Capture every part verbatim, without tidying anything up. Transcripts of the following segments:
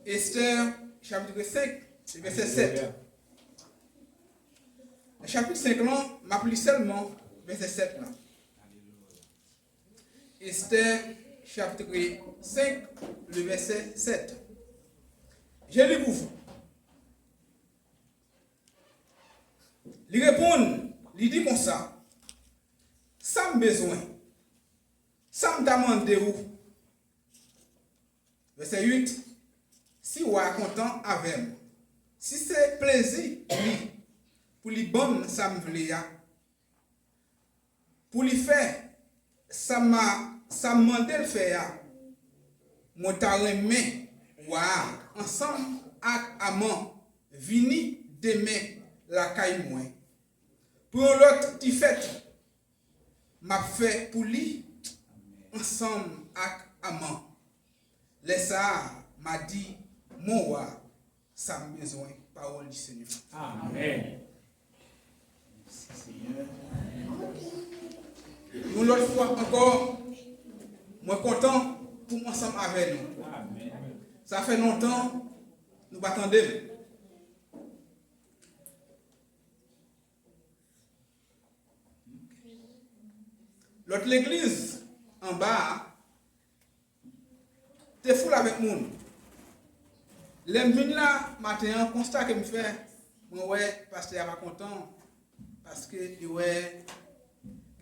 Estè, chapit senk, vèsè sèt. Nan chapit senk lan, m ap li sèlman vèsè sèt lan. Estè, chapit senk, le vèsè sèt. Je lis pour vous. Li reponn, li di konsa, sa m bezwen, sa m ta mande ou. Vèsè uit, si wa a kontan avè m, si se plezi li pou li ban m sa m vle a, pou li fè sa m a, sa m mande l fè a, mwen ta renmen wa a ansanm ak Aman vini demen lakay mwen pou yon lòt ti fèt m ap fè pou li ansanm ak Aman. Lè sa a, m a di, mon wa, sa m bezwen. Parole du Seigneur. Amèn. Mèsi, Senyè. Yon lòt fwa ankò, mwen kontan pou m ansanm avè nou. Amèn. Sa fè lontan nou pa tande m. Lòt legliz anba a te foul avèk moun. Lè m vin la maten an, konsta ke m fè, mwen wè pastè a pa kontan, paske li wè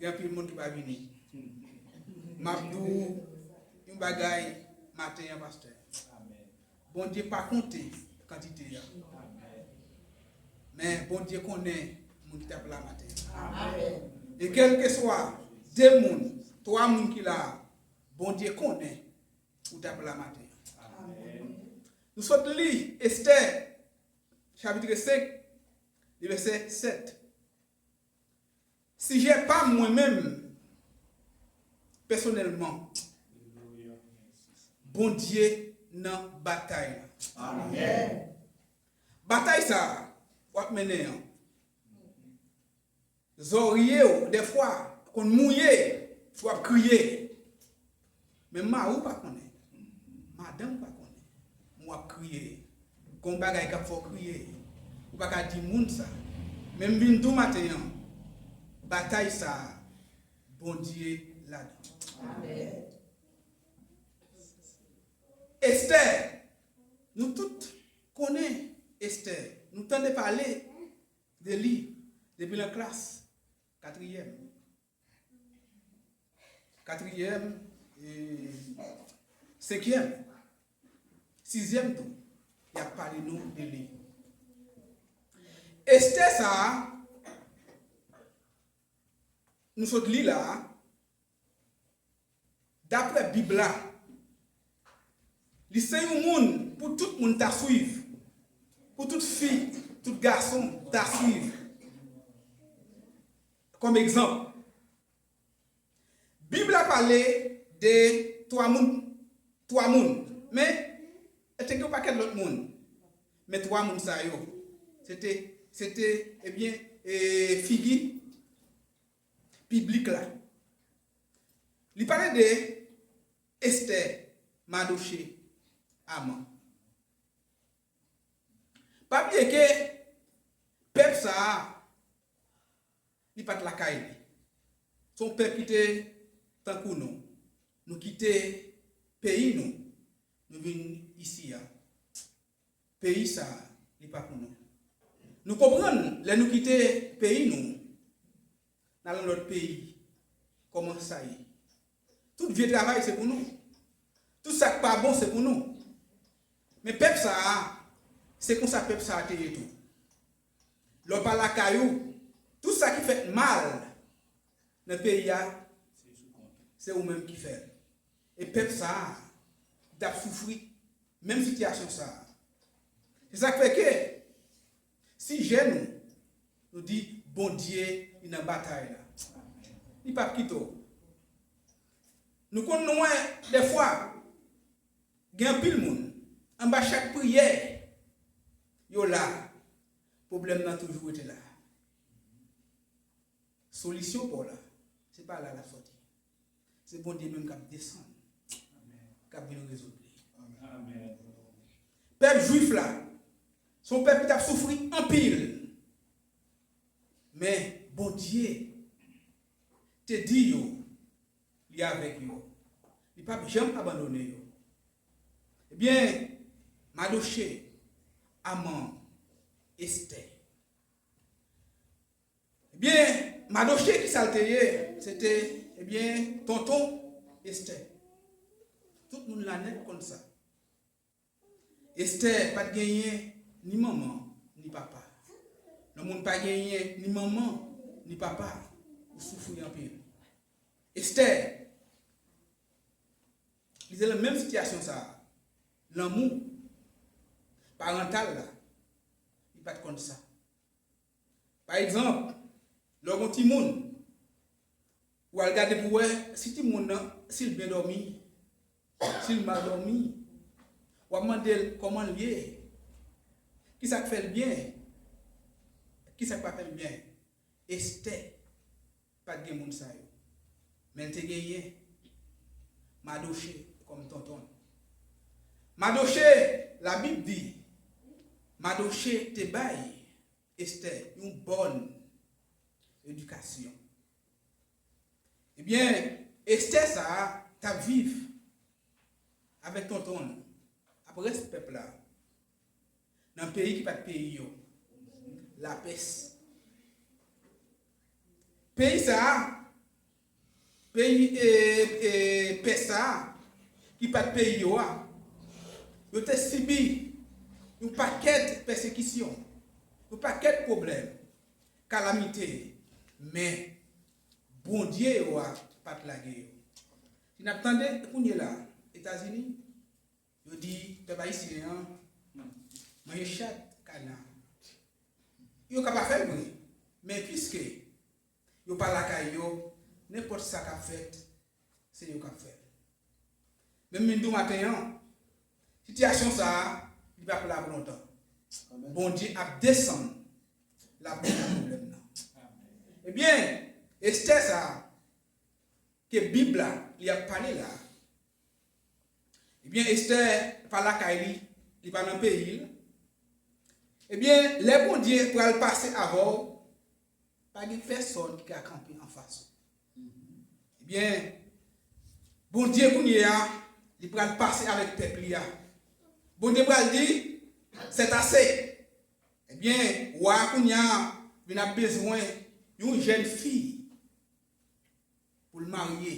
gen anpil moun ki pa vini. M ap di w yon bagay maten an, pastè. Bondye pa konte kantite a. Men Bondye konnen moun ki t ap la maten an. E kèlkeswa de moun, twa moun ki la a, Bondye konnen ou t ap la maten an. Nou sot li Estè, chapit senk, li vèsè sèt. Sijè pa m mwen menm, pèsonèlman, Bondye nan batay la. Amèn. Batay sa a, w ap mennen an, zòrye w, dèfwa, konn mouye, w ap kriye. Men mari w pa konnen. Madanm pa konnen. Men w ap kriye. Gon bagay k ap fè w kriye. Ou pa ka di moun sa. Men m vin di w maten an, batay sa a, Bondye ladan. Amèn. Estè, nou tout konnen Estè. Nou tande pale de li depi nan klas katriyèm. Katriyèm, e, senkyèm, sizyèm tou, y ap pale nou de li. Estè sa a, nou sot li la a, daprè Bib la, li se yon moun pou tout moun ta swiv, pou tout fi, tout gason ta swiv. Kòm egzanp, Bib la pale de twa moun, twa moun, men te gen yon pakèt lòt moun. Men twa moun sa yo, se te, se te, ebyen, e, figi piblik la. Li pale de Estè, Madoche, Aman. Pa bliye ke pèp sa a, li pa t lakay li. Se yon pèp ki te tankou nou. Nou kite peyi nou, nou vin isi a. Peyi sa a, li pa pou nou. Nou konprann lè nou kite peyi nou, n al nan lòt peyi, kòman sa ye? Tout vye travay se pou nou. Tout sa k pa bon se pou nou. Men pèp sa a, se konsa pèp sa a te ye tou. Lè w pa lakay ou, tout sa ki fèt mal nan peyi a, se ou menm ki fè l. E pèp sa a, t ap soufri menm sitiyasyon sa a. Se sa k fè ke sijè nou, nou di Bondye li nan batay la. Li p ap kite w. Nou konn nou wè dèfwa, gen anpil moun, anba chak priyè, yo la, pwoblèm nan toujou rete la. Solisyon pa w la, se pa la l ap sòti. Se Bondye menm k ap desann, k ap vin rezoud li. Se yon pèp ki t ap soufri anpil. Men Bondye te di yo, li avèk yo. Li p ap janm abandone yo. Ebyen, Madoche, Aman, Estè. Ebyen, Madoche, ki sa l te ye? Se te, ebyen, tonton Estè. Tout moun la nèt konn sa. Estè pa t genyen ni manman, ni papa. Lè yon moun pa genyen ni manman, ni papa, ou soufri anpil. Estè, li te nan menm sitiyasyon sa a. Lanmou parantal la, li pa t konn sa. Pa egzanp, lè w gen yon timoun, w al gade pou w wè si timoun nan, si l byen dòmi, si l mal dòmi. W ap mande l kòman l ye, ki sa k fè l byen, ki sa k pa fè l byen. Estè pa t gen moun sa yo. Men l te genyen Madoche kòm tonton l. Madoche, Labib di, Madoche te bay Estè yon bòn edikasyon. Ebyen, Estè sa a t ap viv avèk tonton l, ap rès pèp la, nan peyi ki pa t peyi yo, Lapès. Peyi sa a, peyi, e, e, Pès sa a, ki pa t peyi yo a, yo te sibi yon pakèt pèsekisyon, yon pakèt pwoblèm, kalamite, men Bondye yo a pa t lage yo. Si n ap tande kounye la, Etazini, yo di pèp ayisyen an manje chat kana. Yo ka pa fè l vre, men piske yo pa lakay yo, nenpòt sa k ap fèt, se yo k ap fè l. Men m vin di w maten an, sitiyasyon sa a, li p ap la pou lontan. Bondye ap desann, l ap rezoud pwoblèm nan. Ebyen, Estè sa a, ke Bib la, li ap pale la, ebyen, Estè pa lakay li, li pa nan peyi l. Ebyen, lè Bondye pral pase avè w, pa gen pèsonn ki ka kanpe anfas ou. Ebyen, Bondye kounye a, li pral pase avèk pèp li a. Bondye pral di, c'est assez. Ebyen, wa a kounye a vin ap bezwen yon jèn fi pou l marye.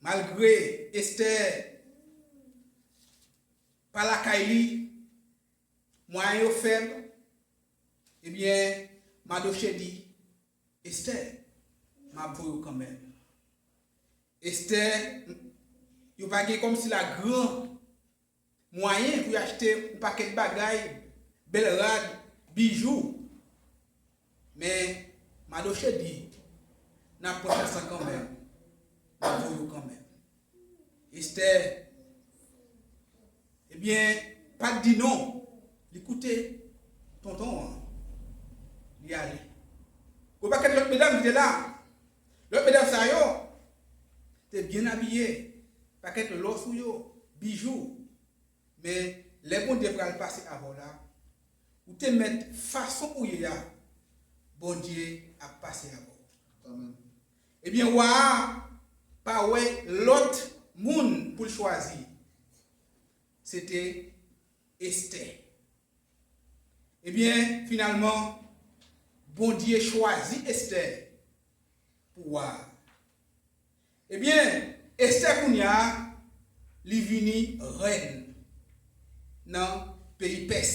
Malgre Estè pa lakay li, mwayen yo fèb, ebyen, Madoche di, Estè, m ap voye w kanmenm. Estè, yo pa gen kòmsi la gran mwayen pou y achte yon pakèt bagay, bèl rad, bijou. Men Madoche di, n ap pran chans lan kanmenm, n ap voye w kanmenm. Estè, ebyen, pa t di non, li koute tonton an, li ale. Gon pakèt lòt medam ki te la. Lòt medam sa yo te byen abiye, pakèt lò sou yo, bijou. Men lè Bondye pral pase avè w la, ou te mèt fason ou ye a, Bondye ap pase avè w. Ebyen, wa a pa wè lòt moun pou l chwazi. Se te Estè. Ebyen, finalman, Bondye chwazi Estè pou wa a. Ebyen, Estè kounye a, li vini rèn nan peyi Pès.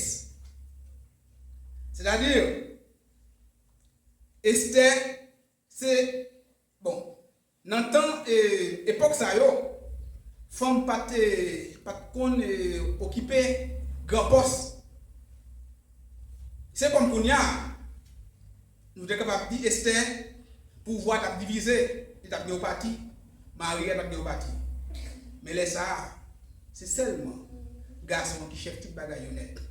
Sètadi, Estè se, bon, nan tan, e, epòk sa yo, fanm pa t, e, pa t konn, e, okipe gran pòs. Se kòm kounye a, nou te kapab di Estè, pouvwa t ap divize, li t ap gen yon pati, mari a t ap gen yon pati. Men lè sa a, se sèlman gason an ki chèf tout bagay yo nèt.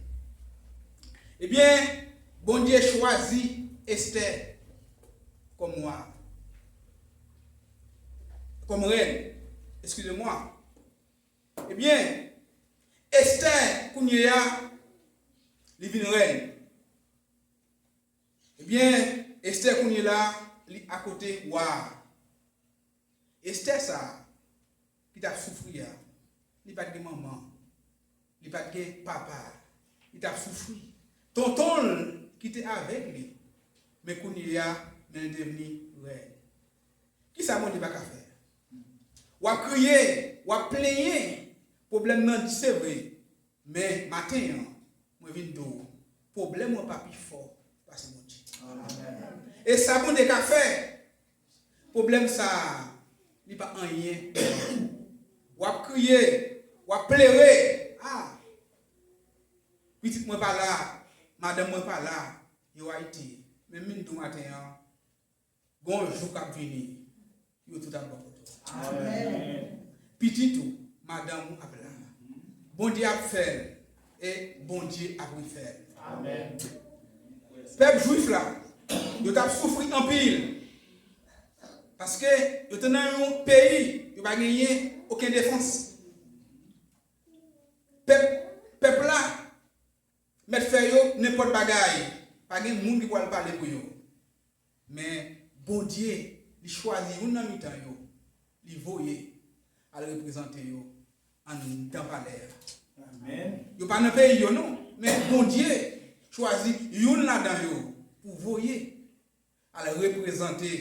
Ebyen, Bondye chwazi Estè kòm wa, kòm rèn, excusez-moi. Ebyen, Estè, kounye a, li vin rèn. Ebyen, Estè kounye la, li akote wa a. Estè sa a, ki t ap soufri a, li pa t gen manman, li pa t gen papa, li t ap soufri. Tonton l ki te avèk li, men kounye a, men l devni rèn. Kisa Bondye pa ka fè? W ap kriye, w ap plenyen, pwoblèm nan di se vre, men maten an, mwen vin di w, pwoblèm ou an pa pi fò pase Bondye. E sa Bondye ka fè, pwoblèm sa a, li pa anyen. W ap kriye, w ap plere, ah, pitit mwen pa la, madanm mwen pa la, yo Ayiti. Men m vin di w maten an, gon jou k ap vini, yo tout ap bò kote w. Pitit ou, madanm ou ap la. Bondye ap fè l, e Bondye ap refè l. Pèp jwif la, yo t ap soufri anpil. Paske yo te nan yon peyi, yo pa genyen okenn defans. Pèp, pèp la, mèt fè yo nenpòt bagay. Pa gen moun ki pral pale pou yo. Men Bondye, li chwazi youn nan mitan yo, li voye al reprezante yo anndan palè a. Yo pa nan peyi yo non, men Bondye chwazi youn ladan yo pou voye al reprezante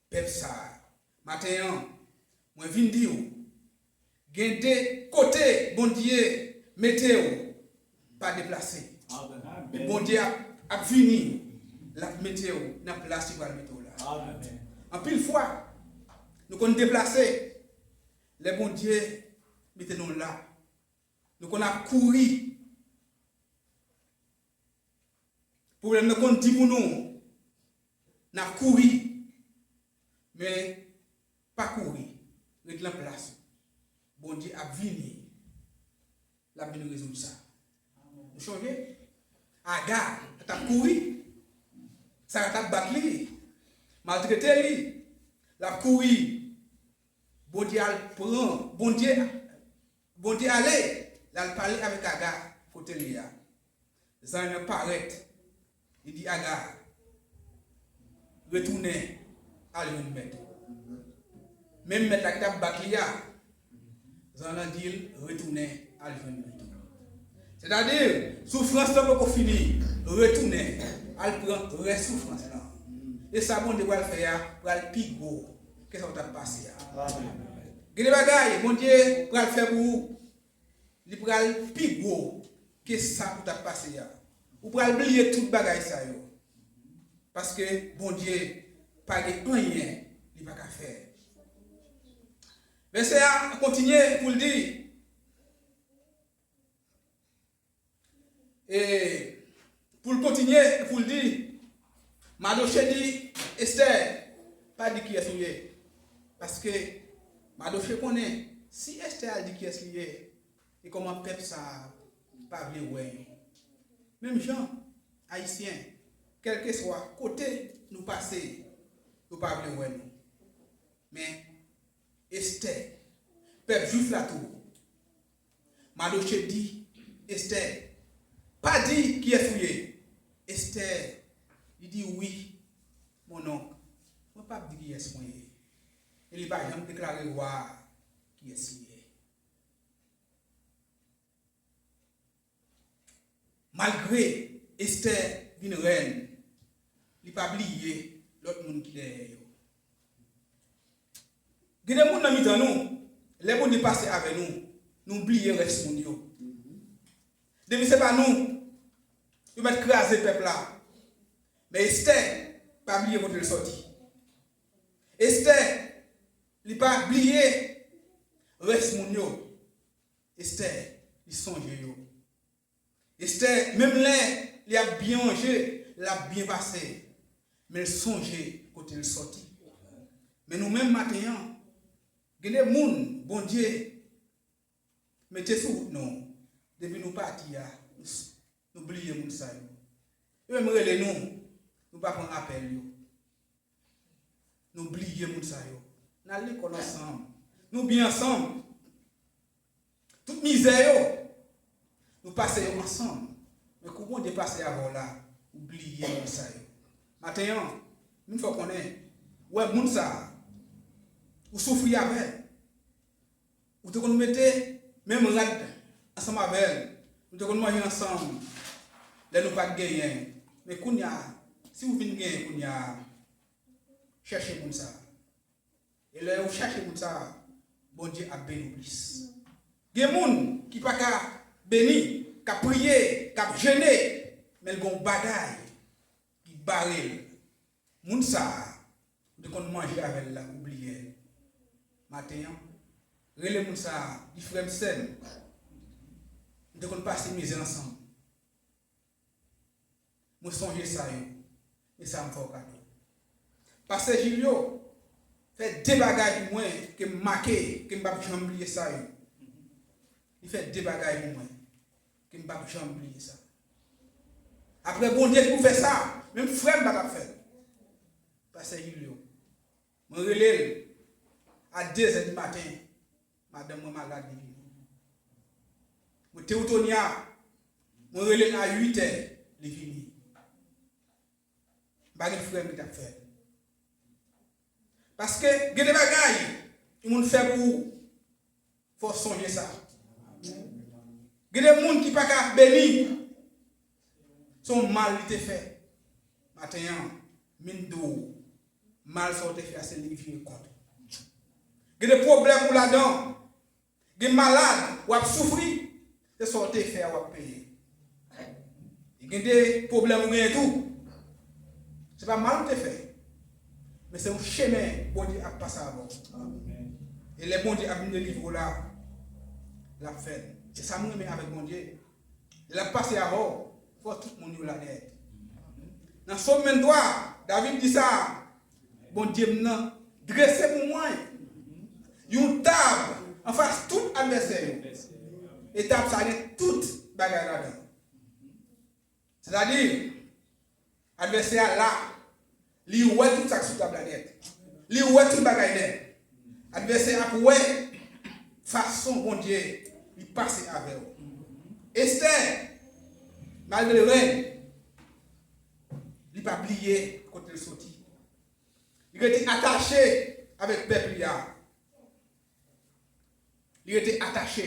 pèp sa a. Maten an, mwen vin di w, gen de kote Bondye mete w, pa deplase. Bondye ap, ap vini, l ap mete w nan plas li pral mete w la. Anpil fwa, nou konn deplase lè Bondye mete nou la. Nou konn ap kouri. Pwoblèm nan konn di pou nou, n ap kouri. Men, pa kouri. Ret nan plas ou. Bondye ap vini. L ap vin rezoud sa. Nou chonje? Aga t ap kouri. Sara t ap bat li. Maltrete li. L ap kouri. Bondye al pran. Bondye Bondye ale, l al pale avèk Aga kote l ye a. Zanj lan parèt, li di Aga, retounen al jwenn mèt ou. Menm mèt la ki t ap bat li a, zanj lan di l, retounen al jwenn mèt ou. Sètadi, soufrans lan poko fini, retounen al pran rès soufrans lan. E sa Bondye pral fè a, pral pi gwo ke sa w t ap pase a. Gen de bagay Bondye pral fè pou ou, li pral pi gwo ke sa ou t ap pase a. Ou pral bliye tout bagay sa yo. Paske Bondye pa gen anyen li pa ka fè. Vèsè a kontinye pou l di, e pou l kontinye, pou l di, Madoche di Estè, pa di kiyès ou ye. Paske Madoche konnen, si Estè al di kiyès li ye, e kòman pèp sa a pa vle wè yo. Menm jan, Ayisyen, kèlkeswa kote nou pase, yo pa vle wè nou. Men, Estè, pèp jwif la tou, Madoche di Estè, pa di kiyès ou ye. Estè, li di wi, mon onk, mwen p ap di kiyès mwen ye. E li pa janm deklare wa a kiyès li ye. Malgre Estè vin rèn, li pa bliye lòt moun ki dèyè yo. Gen de moun nan mitan nou, lè Bondye pase avè nou, nou bliye rès moun yo. Depi se pa nou, yo mèt kraze pèp la. Men Estè pa bliye kote l sòti. Estè, li pa bliye rès moun yo. Estè, li sonje yo. Estè, menm lè li ap byen manje, l ap byen pase, men l sonje kote l sòti. Men nou menm maten an, gen de moun Bondye mete sou wout nou, depi nou pati a, nou s-, nou bliye moun sa yo. Yo menm rele nou, nou pa pran apèl yo. Nou bliye moun sa yo. N al lekòl ansanm. Nou byen ansanm. Tout mizè yo, nou pase yo ansanm. Kou Bondye pase avè w la, ou bliye moun sa yo. Maten an, m fè w konnen, ou wè moun sa a, ou soufri avè l. Ou te konn mete menm rad ansanm avè l. Nou te konn manje ansanm lè nou pa t genyen. Men kounye a, si w vin genyen kounye a, chèche moun sa a. E lè ou chèche moun sa a, Bondye ap beni w plis. Gen moun ki pa ka beni, k ap priye, k ap jene, men l gen yon bagay ki bare l. Moun sa a, ou te konn manje avè l la, ou bliye l. Maten an, rele moun sa a, di frè m, sè m, nou te konn pase mizè ansanm. Mwen sonje sa yo, e sa m fè w kado. Pastè Julio fè de bagay pou mwen ke m make, ke m p ap janm bliye sa yo. Li fè de bagay pou mwen ke m p ap janm bliye sa. Apre Bondye ki pou fè sa, menm frè m pa t ap fè l. Pastè Julio, mwen rele l a de zè di maten, madanm mwen malad, li vini. Mwen Tewtonya, mwen rele l a uit è, li vini. M pa gen frè m ki t ap fè l. Paske gen de bagay yon moun fè pou ou, fò w sonje sa. Gen de moun ki pa ka beni, se yon mal li te fè. Maten an, m vin di w, mal sa w te fè a, se li ki vire kont ou. Gen de pwoblèm ou ladan, gen malad, w ap soufri, se sa w te fè a w ap peye. E gen de pwoblèm ou genyen tou, se pa mal ou te fè, men se yon chemen Bondye ap pase avè w. E lè Bondye ap vin delivre w la, l ap fè l. Se sa m renmen avèk Bondye. Lè l ap pase avè w, fò tout moun yo la nèt. Nan Sòm venntwa, David di sa, Bondye m nan drese pou mwen yon tab anfas tout advèsè yo. E tab sa gen tout bagay ladan. Sètadi, advèsè a la, li wè tout sa k sou tab la nèt. Li wè tout bagay nèt. Advèsè a ap wè fason Bondye li pase avè w. Estè, malgre l rèn, li pa bliye kote l soti. Li rete atache avèk pèp li a. Li rete atache.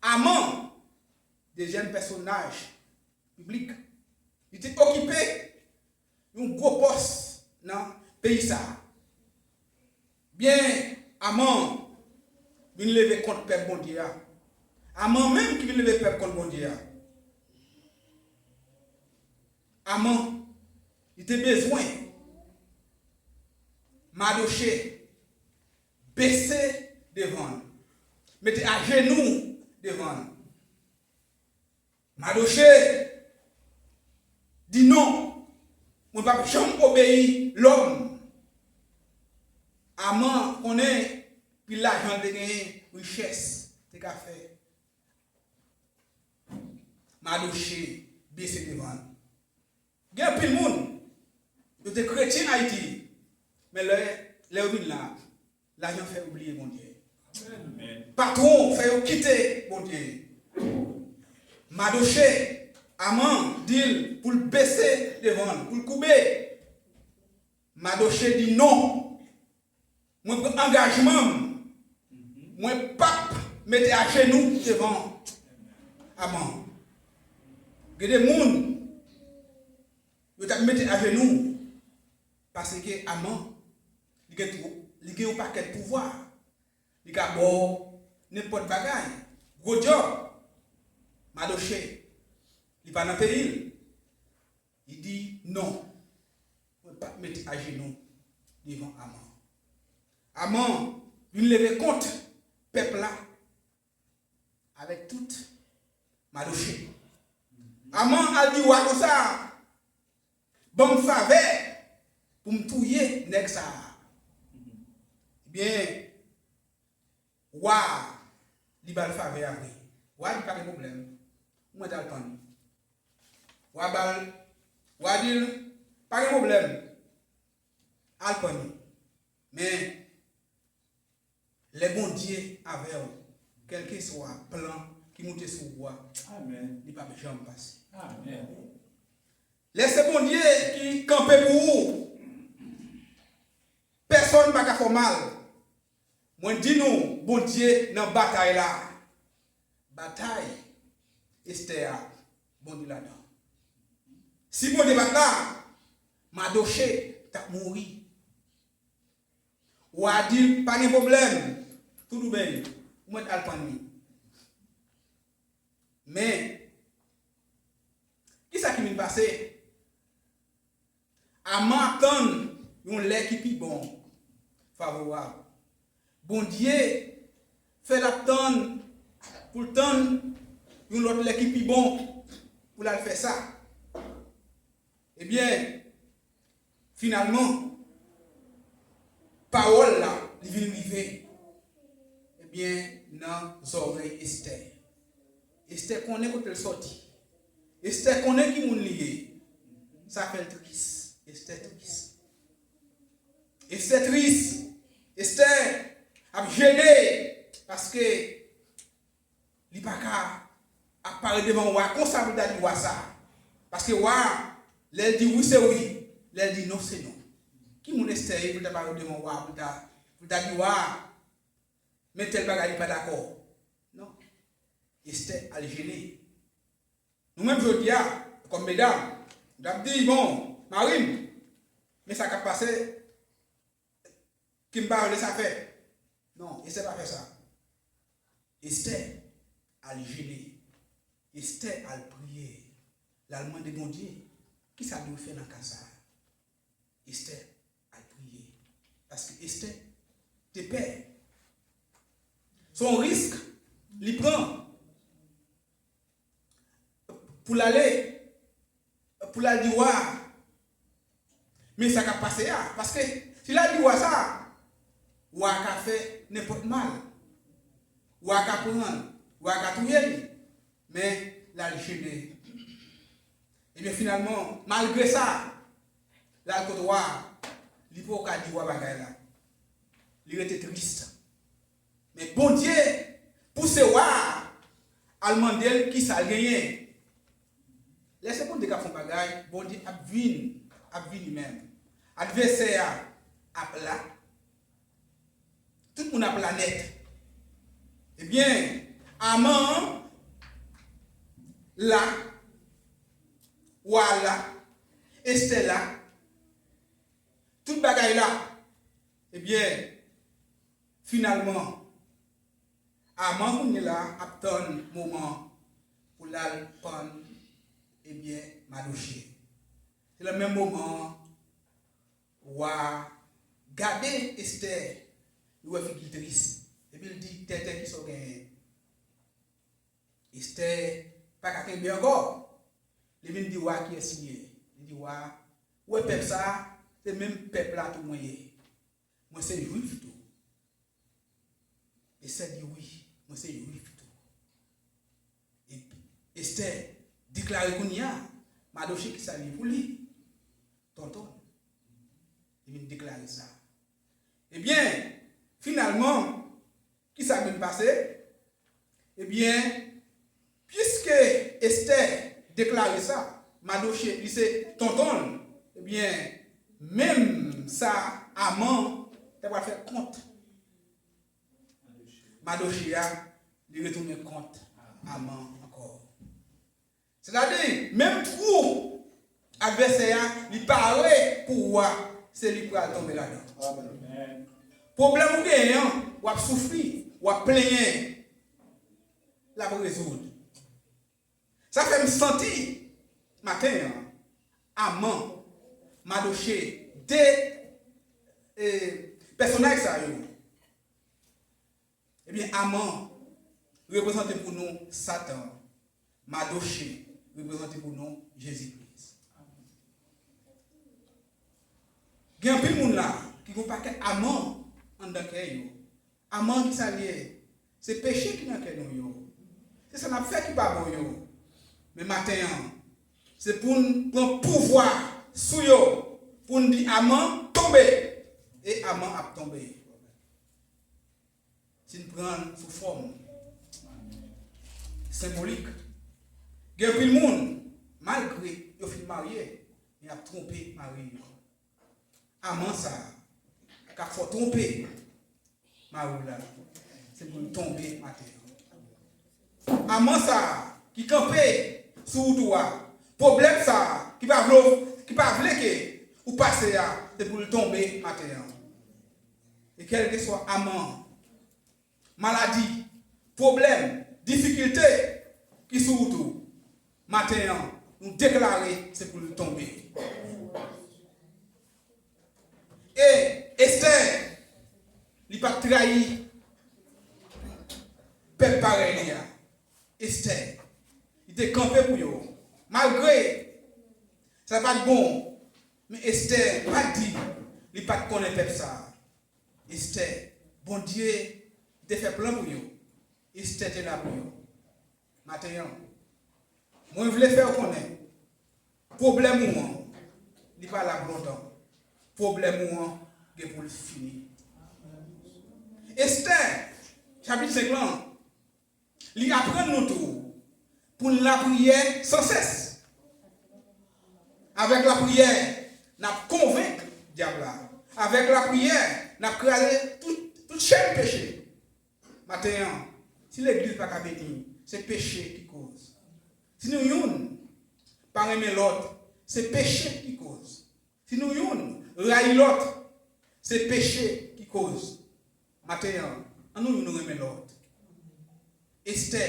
Aman, dezyèm pèsonaj biblik, li te okipe yon gwo pòs nan peyi sa a. Byen, Aman vin leve kont pèp Bondye a. Aman menm ki vin leve pèp kont Bondye a. Aman, li te bezwen Madoche bese devan l, mete ajenou devan l. Madoche di non, mwen p ap janm obeyi lòm. Aman konnen pil lajan l te genyen, richès te ka fè Madoche bese devan l. Gen anpil moun, yo te kretyen Ayiti, men lè, lè yo vin la, lajan fè yo bliye Bondye. Patwon fè yo kite Bondye. Madoche, Aman di l pou l bese devan l, pou l koube. Madoche di non. Mwen pran angajman m. Mwen p ap mete ajenou devan Aman. Gen de moun, yo t ap mete ajenou paske Aman, li gen twòp, li gen yon pakèt pouvwa. Li ka ba w nenpòt bagay. Gwo djòb. Madoche, li pa nan peyi l. Li di non. Mwen p ap mete ajenou devan Aman. Aman vin leve kont pèp la avèk tout Madoche. Aman al di wa konsa, ban m favè pou m touye nèg sa a. Ebyen, wa a, li ba l favè a vre. Wa di pa gen pwoblèm. Mwen t al pann li. Wa ba l, wa di l, pa gen pwoblèm. Al pann li. Men, lè Bondye avè w, kèlkeswa plan ki moute sou ou a, amèn, li p ap janm pase. Amèn. Lè se Bondye ki kanpe pou ou, pèsonn pa ka fè w mal. Mwen di nou, Bondye nan batay la. Batay Estè a, Bondye ladan. Si Bondye pa t la, Madoche t ap mouri. Wa a di l, pa gen pwoblèm, Toudoubèy, ou mèt al pann li. Men, kisa ki vin pase? Aman ap tann yon lè ki pi bon, favorab. Bondye fè l ap tann pou l tann yon lòt lè ki pi bon pou l al fè sa. Ebyen, finalman, pawòl la, li vin rive, ebyen, nan zòrèy Estè. Estè konnen kote l sòti. Estè konnen ki moun li ye. Sa fè l tris. Estè tris. Estè tris. Estè ap jene paske li pa ka ap parèt devan wa konsa pou l ta di wa sa. Paske wa, lè l di wi, se wi. Lè l di non, se non. Ki moun Estè ye pou l ta parèt devan wa, pou l ta, pou l ta di wa, men tèl bagay li pa dakò? Non. Estè al jene. Nou menm jodi a, kòm medam, nou t ap di, bon, mari m, men sa k ap pase, ki m pa vle sa fè. Non, Estè pa fè sa. Estè al jene. Estè al priye. L al mande Bondye, kisa l dwe fè nan ka sa a? Estè al priye. Paske Estè te pè. Se yon risk li pran pou l ale, pou l al di wa a. Men sa k ap pase a. Paske si l al di wa sa, wa a ka fè nenpòt mal. Wa a ka pran l, wa a ka touye l. Men, l al jene. Ebyen, finalman, malgre sa, l al kot wa a, li poko ka di wa bagay la. Li rete tris. Men Bondye pouse wa a al mande l kisa l genyen. Lè se Bondye k ap fè yon bagay, Bondye ap vin, ap vini menm. Advèsè a ap la. Tout moun ap la nèt. Ebyen, Aman an la, wa a la, Estè la, tout bagay la. Ebyen, finalman, Aman kounye la ap tann moman pou l al pann, ebyen, Madoche. Se nan menm moman an, wa a gade Estè, li wè figi l tris. Epi l di, tètè, kisa w genyen? Estè pa ka kenbe ankò. Li vin di wa a kiyès li ye. Li di wa a, ou wè pèp sa a, se menm pèp la tou mwen ye. Mwen se Jwif tou. Estè di wi, mwen se Jwif tou. Epi Estè deklare kounye a, Madoche kisa li ye pou li? Tonton l. Li vin deklare sa. Ebyen, finalman, kisa k vin pase? Ebyen, piske Estè deklare sa, Madoche, li se tonton l, ebyen, menm sa Aman te pral fè kont Madoche a, li retounen kont Aman ankò. Sètadi, menm twou advèsè a, li pare pou wa, se li k pral tonbe ladan. Amèn. Pwoblèm ou genyen an, w ap soufri, w ap plenyen, l ap rezoud. Sa fè m santi, maten an, Aman, Madoche, de, e, pèsonaj sa yo. Ebyen, Aman reprezante pou nou Satan, Madoche reprezante pou nou Jezi Kris. Gen anpil moun la ki gen yon pakèt Aman anndan kè yo. Aman, kisa l ye? Se peche ki nan kè nou yo. Se sa n ap fè ki pa bon yo. Men maten an, se pou n pran pouvwa sou yo, pou n di Aman tonbe, e Aman ap tonbe. Si n pran l sou fòm senbolik. Gen anpil moun, malgre yo fin marye, men y ap twonpe mari yo. Aman sa a k ap fè w twonpe mari w la, se pou l tonbe maten an. Aman sa a ki kanpe sou wout ou a, pwoblèm sa a ki pa vle w, ki pa vle ke ou pase a, se pou l tonbe maten an. E kèlkeswa aman, maladi, pwoblèm, difikilte ki sou wout ou, maten an, nou deklare se pou l tonbe. E Estè, li pa t trayi pèp parèy li a. Estè, li te kanpe pou yo. Malgre sa pa t bon, men Estè pa t di li pa t konnen pèp sa a. Estè, Bondye te fè plan pou yo. Estè te la pou yo. Maten an, mwen vle fè w konnen, pwoblèm ou an, li pa la pou lontan. Pwoblèm ou an gen pou l fini. Estè, chapit senk lan, li aprann nou tou pou n lapriyè san sès. Avèk lapriyè, n ap konvenk dyab la. Avèk lapriyè, n ap kraze tout, tout chèn peche. Maten an, si legliz pa ka beni, se peche ki koz. Si nou youn pa renmen lòt, se peche ki koz. Si nou youn rayi lòt, se peche ki koz. Maten an, ann nou youn renmen lòt. Estè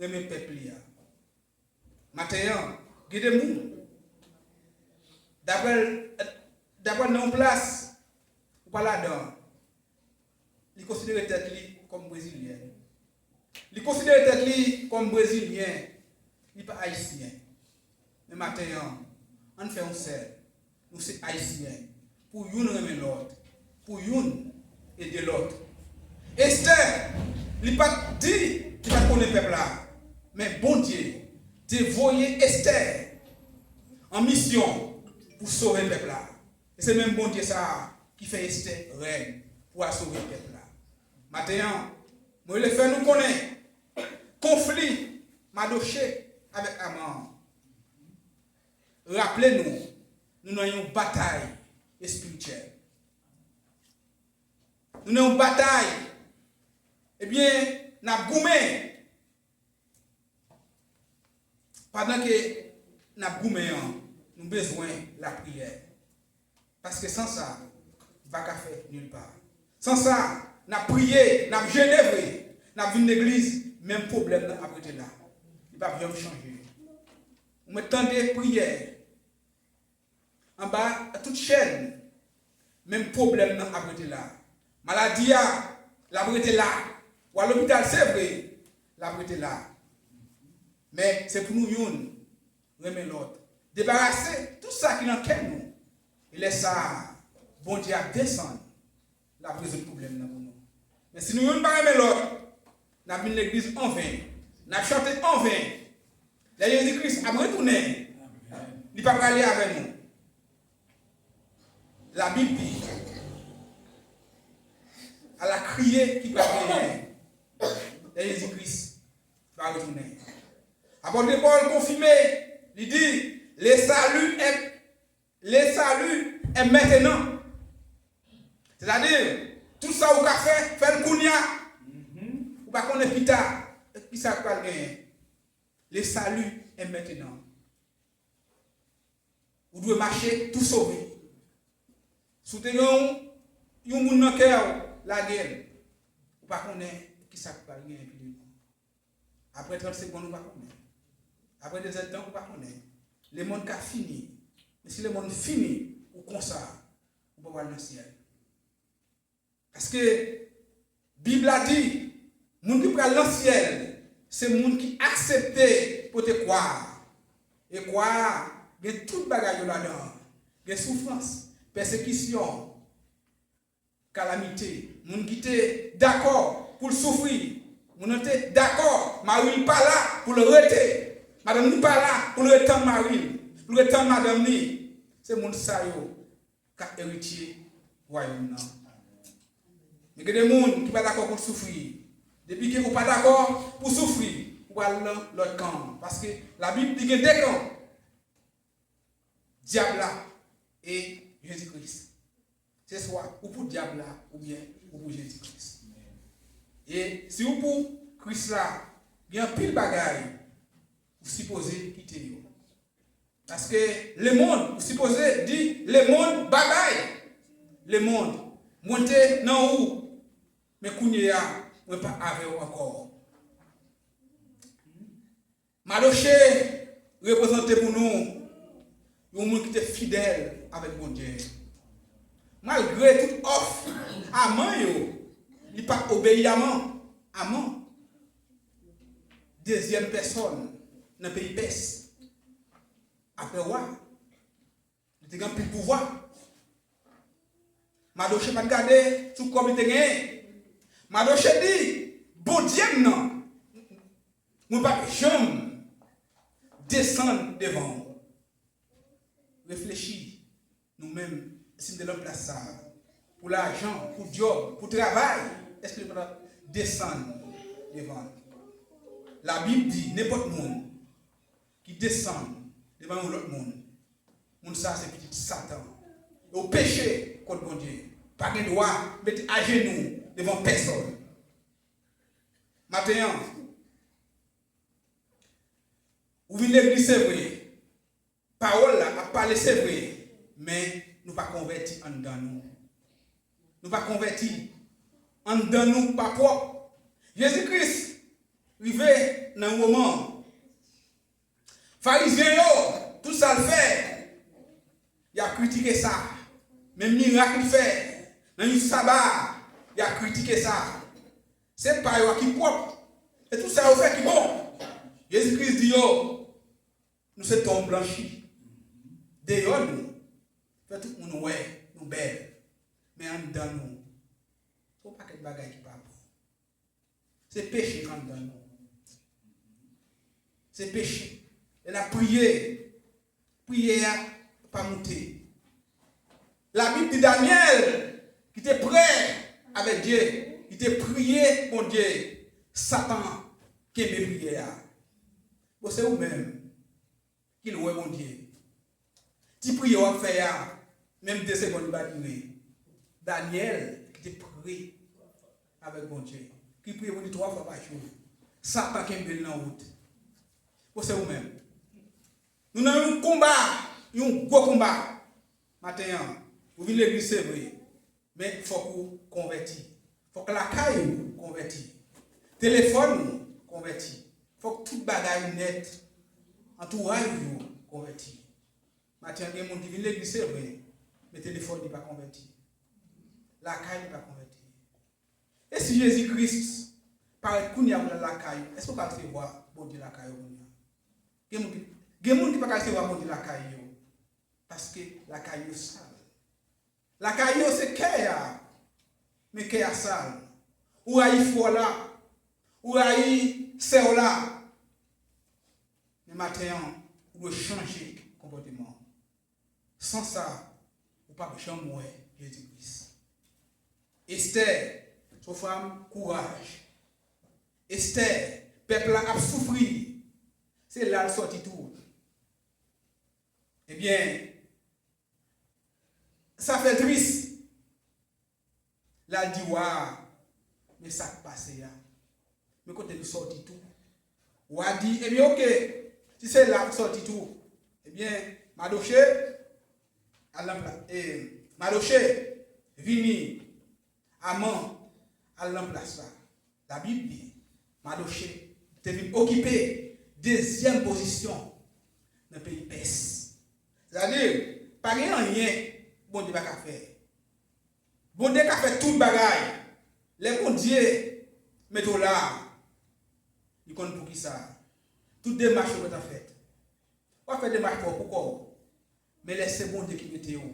renmen pèp li a. Maten an, gen de moun, daprè l, daprè l nan yon plas ou pa ladan, li konsidere tèt li kòm Brezilyèn. Li konsidere tèt li kòm Brezilyen, li pa Ayisyen. Men maten an, ann fè yon sèl. Nou se Ayisyen. Pou youn renmen lòt. Pou youn ede lòt. Estè, li pa t di li pa t konnen pèp la. Men Bondye te voye Estè an misyon pou sove pèp la. E se menm Bondye sa a ki fè Estè rèn pou al sove pèp la. Maten an, mwen vle fè nou konnen konfli Madoche avèk Aman an. Raple nou, nou nan yon batay espirityèl. Nou nan yon batay, ebyen, n ap goumen. Pandan ke n ap goumen an, nou bezwen lapriyè. Paske san sa, n pa ka fè nil pa. San sa, n ap priye, n ap jene vre, n ap vin legliz, menm pwoblèm nan ap rete la. Li p ap janm chanje. Ou mèt tande priyè anba tout chèn, menm pwoblèm nan ap rete la. Maladi a, l ap rete la. W al lopital, se vre, l ap rete la. Men, se pou nou youn renmen lòt. Debarase tout sa ki nan kè nou. E lè sa a, Bondye ap desann. L ap rezoud pwoblèm nan pou nou. Men si nou youn pa renmen lòt, n ap vin legliz anven, n ap chante anven. Lè Jezi Kris ap retounen, li pa prale avè nou. Labib di, ala kriye ki pral genyen lè Jezi Kris va retounen. Apòt Pòl konfime, li di, le salut est Le salut est maintenant. Sètadi, tout sa ou ka fè, fè l kounye a. Ou pa konnen pita ki sa k pral genyen. Le salut est maintenant. Ou dwe mache tou sove. Si w te gen yon, yon moun nan kè w, lage l. Ou pa konnen ki sa k pral genyen pi devan. Apre trant segonn, ou pa konnen. Apre de zèdtan, ou pa konnen. Lemonn ka fini. Men si lemonn fini, ou konsa, ou pa pral nan syèl. Paske Bib la di, moun ki pral nan syèl, se moun ki aksepte pote kwa a. E kwa a gen tout bagay yo ladan. Gen soufrans, pèsekisyon, kalamite, moun ki te dakò pou l soufri, moun nan te dakò mari l pa la pou l rete, madanm li pa la pou l ret tann mari l, pou l ret tann madanm li, se moun sa yo k ap eritye wayòm nan. Men gen de moun ki pa dakò pou l soufri. Depi ke ou pa dakò pou soufri, ou pral nan lòt kan an. Paske Labib di gen de kan. Dyab la e Jezi Kris. Se swa ou pou dyab la oubyen ou pou Jezi Kris. E si ou pou Kris la, gen anpil bagay ou sipoze kite yo. Paske lemonn, ou sipoze di lemonn babay. Lemonn, mwen te nan ou, men kounye a, mwen pa avè w ankò. Madoche reprezante pou nou yon moun ki te fidèl avèk Bondye. Malgre tout òf Aman yo, li pa t obeyi Aman. Aman, dezyèm pèsòn nan peyi Pès, apre wa, li te gen anpil pouvwa. Madoche pa t gade sou kòb li te genyen. Madoche di, Bondye m nan, mwen p ap janm desann devan w. Reflechi, nou menm, si n te nan plas sa a, pou lajan, pou djòb, pou travay, èske nou pa t ap desann devan l? Labib di, nenpòt moun ki desann devan yon lòt moun, moun sa a se pitit Satan. E w peche kont Bondye. Pa gen dwa mete ajenou devan pèsòn. Maten an, ou vin legliz, se vre. Pawòl la ap pale, se vre. Men nou pa konvèti anndan nou. Nou pa konvèti. Anndan nou pa pwòp. Jezi Kris rive nan yon moman. Farizyen yo, tout sa l fè, y ap kritike sa. Menm mirak li fè nan jou saba a, y ap kritike sa. Se pa yo a ki pwòp. E tout sa yo fè ki bon. Jezi Kris di yo, nou se tonm blanchi. Deyò nou fè tout moun wè nou bèl. Men anndan nou, se yon pakèt bagay ki pa bon. Se peche k anndan nou. Se peche. Lè n ap priye, priyè a pa moute. Labib di Danyèl, ki te prè avèk Dye, li te priye Bondye, Satan kenbe priyè a. Bon, se ou menm ki lwen Bondye. Ti priyè w ap fè a, menm de segonn li pa dire. Danyèl, ki te priye avèk Bondye, ki priye Bondye twa fwa pa jou, Satan kenbe l nan wout. Bon, se ou menm. Nou nan yon konba, yon gwo konba. Maten an, ou vin legliz, se vre, men fòk ou konvèti. Fòk lakay ou konvèti. Telefòn ou konvèti. Fòk tout bagay ou nèt. Antouraj ou yo konvèti. Maten an, gen moun ki vin legliz, se vre, men telefòn li pa konvèti. Lakay li pa konvèti. E si Jezi Kris parèt kounye a pou l al lakay ou, èske w ka resevwa Bondye lakay ou kounye a? Gen moun ki, gen moun ki pa ka resevwa Bondye lakay yo, paske lakay yo sal. Lakay yo se kè a, men kè a sal. Ou rayi frè w la, ou rayi sè w la, men maten an, ou dwe chanje konpòteman w. San sa, ou p ap janm wè Jezi Kris. Estè, se yon fanm kouraj. Estè, pèp la ap soufri. Se la l sòti tou. Ebyen, sa fè tris. L al di wa a, men sa k pase a. Men kote nou sòti tou. Wa di, ebyen, oke, si se la nou sòti tou, ebyen, Madoche, al nan pla-, e, Madoche, vini, Aman, al nan plas la. Labib di, Madoche te vin okipe dezyèm pozisyon nan peyi Pès. Sètadi, pa gen anyen Bondye pa ka fè. Bondye ka fè tout bagay. Lè Bondye mete w la, li konn poukisa. Tout demach yo gentan fèt. W ap fè demach pa w pou kò w. Men lè se Bondye ki mete w,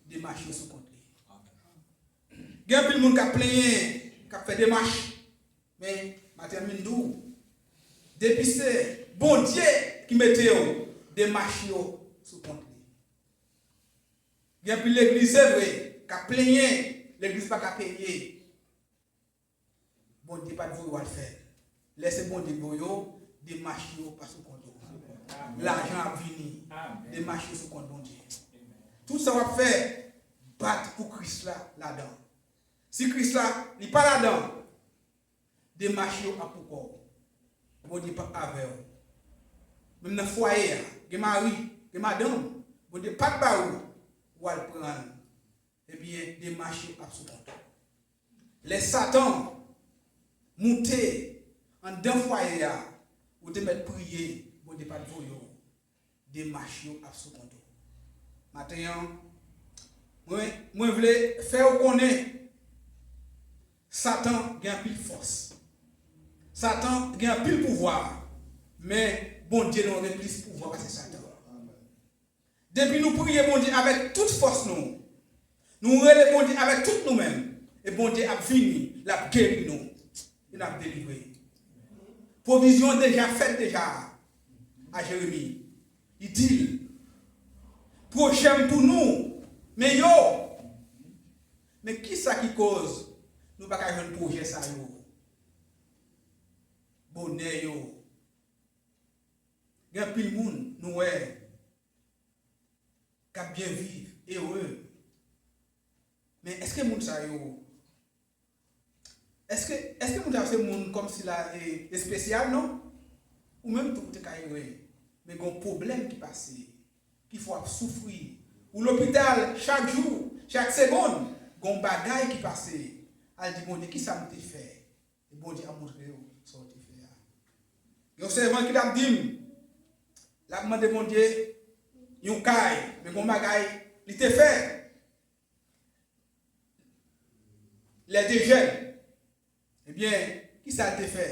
demach yo sou kont li. Gen anpil moun k ap plenyen, k ap fè demach. Men, maten an, m vin di w, depi se Bondye ki mete w, demach yo sou kont li. Gen anpil legliz, se vre, k ap plenyen, legliz pa ka peye. Bondye pa t voye w al fè l. Lè se Bondye k voye w, demach yo pa sou kont ou. Lajan ap vini. Demach yo sou kont Bondye. Tout sa w ap fè, bat pou Kris la ladan. Si Kris la, li pa ladan, demach yo ap pou kò w. Bondye p ap avè w. Menm nan fwaye a, gen mari, gen madanm, Bondye pa t ba ou, ou al pran l. Ebyen, demach yo ap sou kont ou. Lè Satan moute anndan fwaye a, ou te mèt priye, Bondye pa t voye w. Demach yo ap sou kont ou. Maten an, mwen, mwen vle fè w konnen Satan gen anpil fòs. Satan gen anpil pouvwa, men Bondye nou gen plis pouvwa pase Satan. Depi nou priye Bondye avèk tout fòs nou, nou rele Bondye avèk tout nou menm, e Bondye ap vini, l ap geri nou, e n ap delivre. Pwovizyon deja fèt deja a Jeremi. Li di l, pwojè m pou nou, men yo. Men kisa ki koz nou pa ka jwenn pwojè sa yo? Bonè yo. Gen anpil moun nou wè k ap byen viv, ere. Men èske moun sa yo, èske, èske moun sa yo se moun kòmsi la e, espesyal? Non. Ou menm tou ou te ka ere, men gen yon pwoblèm ki pase, ki fè w ap soufri. Ou lopital chak jou, chak segonn, gen yon bagay ki pase. Al di Bondye, kisa m te fè? E Bondye ap montre w sa w te fè a. Yon sèvan ki t ap di m, l ap mande Bondye yon kay, men gon bagay li te fè lè l te jèn. Ebyen, kisa l te fè?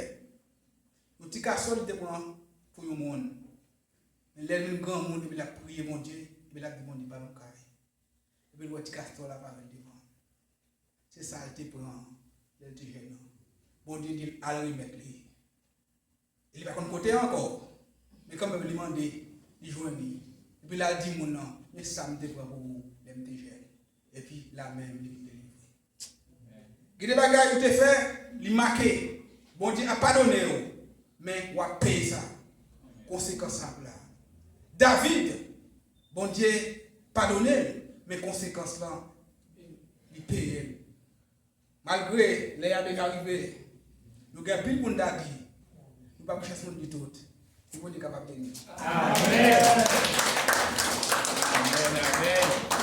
Yon ti kastò li te pran pou yon moun. Men lè l vin granmoun, epi l ap priye Bondye, epi l ap di Bondye, "Ban m yon kay." Epi l wè ti kastò la parèt devan l. Se sa l te pran lè l te jèn nan. Bondye di l al remèt li. E li pa konn kote ankò. Men kanmenm li mande, li jwenn li. Epi l al di moun nan, "Men sa m te pran pou ou lè m te jèn." Epi la menm li vin delivre. Gen de bagay ou te fè, li make. Bondye ap padone w, men w ap peye sa. Konsekans la ap la. David, Bondye padone l, men konsekans lan, li peye l. Malgre lè a deja rive, nou gen anpil pou n ta di, nou pa pou chans moun di tout. Pou Bondye kapab beni. Amèn. Amèn, amèn.